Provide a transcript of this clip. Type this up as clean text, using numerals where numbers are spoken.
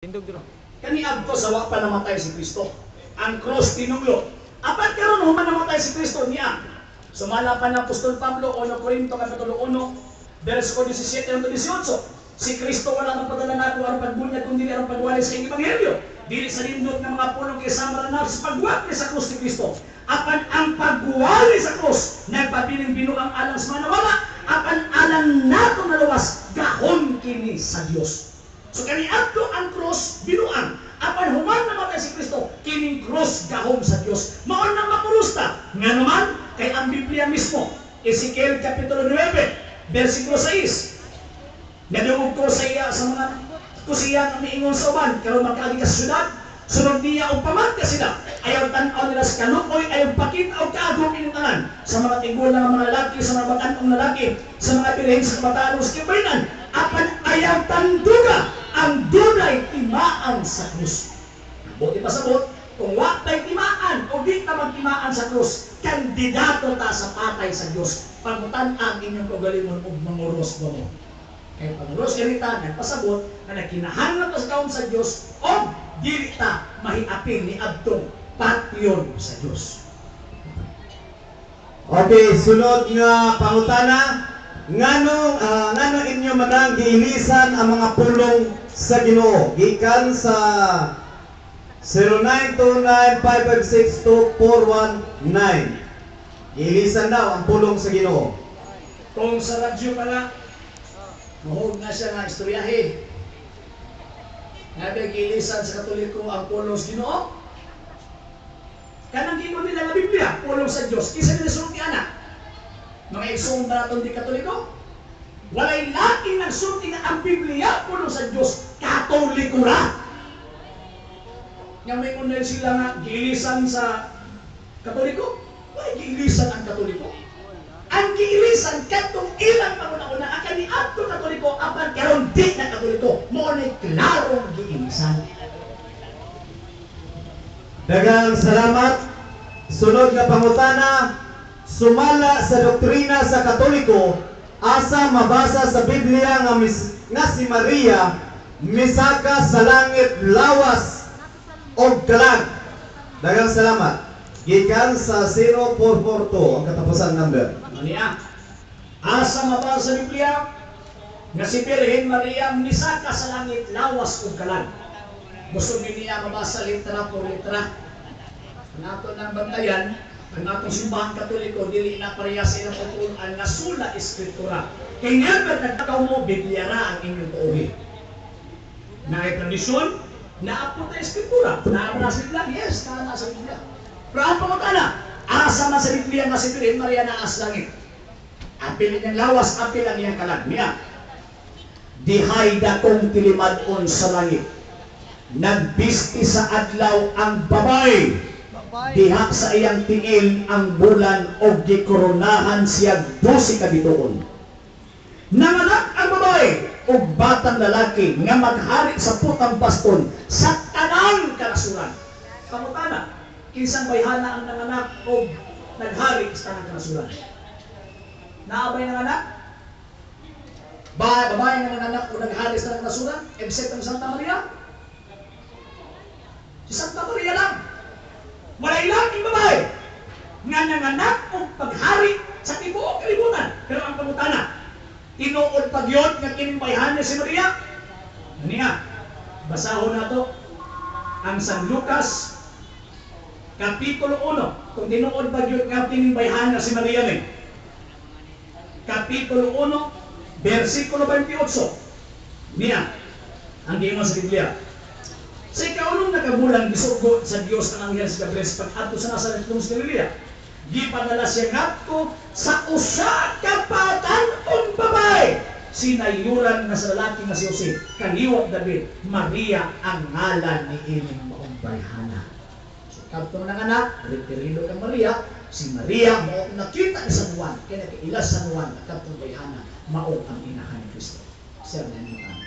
Tindog dito. Kaniadto sa wa pa namatay si Kristo, ang cross tinunglo. Apan karon human namatay si Kristo niya. Sumala pa ng Apostol Pablo, 1 Corinto kapitulo 1, versikulo 17 hangtod 18. Si Kristo wala magpadala nako aron pagbunyag kundi aron pagwali sa iyang ebanghelyo. Dili sa nindot ng mga pulong kay sama ra sa pagwali sa krus ni Kristo. Apan ang pagwali sa krus nagpabiling binuang alang sa mga nawala, apan alang nato naluwas, gahom kini sa Dios. So kaniadto ang cross binuang. Apan human namatay si Kristo, kining cross gahom sa Dios. Mao nang makurusta. Nga naman kay ang Biblia mismo, Ezekiel kapitulo 9, versikulo 6. Nadungog ko sa iya sa mga kusiya nga miingon sa uban, karon makaagi ka sa syudad, sunod niya og pamantya sila. Ayaw tan-aw nila sa kaluoy, ayaw pakita og kaagom ining tanan sa mga tigulang nga mga lalaki, sa mga batan-ong lalaki, sa mga birhen, sa kabataan o sa kababayenan. Apan ayaw tanduga ang dunay timaan sa krus. Buot ipasabot, kung wa tay timaan o di ta magtimaan sa krus, kandidato ta sa patay sa Dios. Pangutan ang inyong kaugalingon og manguros ba mo. Kay panguros ganita, nagpasabot na nagkinahanglan ta sa gahom sa Dios o dili ta mahiapil ni adtong patyon sa Dios. Okay, sunod nga pangutana, ngano inyo manang giilisan ang mga pulong sa Ginoo? Gikan sa 0929-556-2419. Giilisan daw ang pulong sa Ginoo. Kung sa radyo pala, mahog na siya nga istoryahe. Nga ba giilisan sa Katoliko ang pulong sa Ginoo? Kanang giingon nila nga Biblia, pulong sa Dios. Kinsa nila sulti ana? Mga igsoon ba natong di Katoliko? Walay laing nagsulti nga ang Biblia pulong sa Dios, Katoliko ra. Nga may unay sila nga giilisan sa Katoliko? Walay giilisan ang Katoliko. Ang giilisan kadtong ilang panguna-una ang kaniadto Katoliko apan karon di na Katoliko. Mao ni klarong giilisan. Daghang salamat. Sunod nga pangutana, sumala sa doktrina sa Katoliko, asa mabasa sa Biblia nga si Maria misaka sa langit lawas og kalag? Daghang salamat. Gikan sa 0442 ang katapusan number. Ano niya? Asa mabasa sa Biblia nga si Birhen Maria misaka sa langit lawas ug kalag? Gusto ni niya mabasa litra por litra. Ang ato ng bantayan, ang atong Simbahan Katoliko dili na pareha sa ilang pagtuon nga sola escritura. Kay never nagtakaw mo, Biblia ra ang inyong tuohi. Na ay tradisyon, naapot na escritura. Naa na sa Biblia? Yes, naa na sa Biblia. Pero ang pangutana, asa man sa Biblia nga si Birhen Maria naa sa langit? Apil niyang lawas, apil ang iyang kalag. Niya, dihay dakong tilimad-on sa langit. Nagbisti sa adlaw ang babay. Diha sa iyang tiil ang bulan og gikoronahan siya 12 ka bituon. Nanganak ang babae og batang lalaki nga maghari sa putang baston sa tanang kanasuran. Pangutana, kinsang bayhana ang nanganak og naghari sa tanang kanasuran? Naa bay nanganak? Ba, babae nga nanganak o naghari sa tanang kanasuran except ang Santa Maria? Si Santa Maria lang. Walay laing babae nga nanganak og paghari sa tibuok kalibutan. Pero ang pangutana, tinuod pa gyud nga kining bayhana si Maria? Niya, basahon nato ang San Lucas Kapitulo 1. Kung tinuod pa gyud nga kining bayhana si Maria ni. Kapitulo 1, versikulo 28. Niya, ang giingon sa Biblia. Sa ikaunong nakabulan, gisugo sa Dios ang anghel si Gabriel sa pag-adto sa Nazaret sa Galilea. Gipadala siya ngadto sa usa ka batan-ong babae, sinayuran nga sa lalaki nga si Jose, kaliwat David. Maria ang ngalan ni ining maong bayhana. So kadtong nanganak, referido kang Maria, si Maria mao nakita ni San Juan, kaya nakaila San Juan na kadtong bayhana mao ang inahan ni Kristo. Sir, nanitan.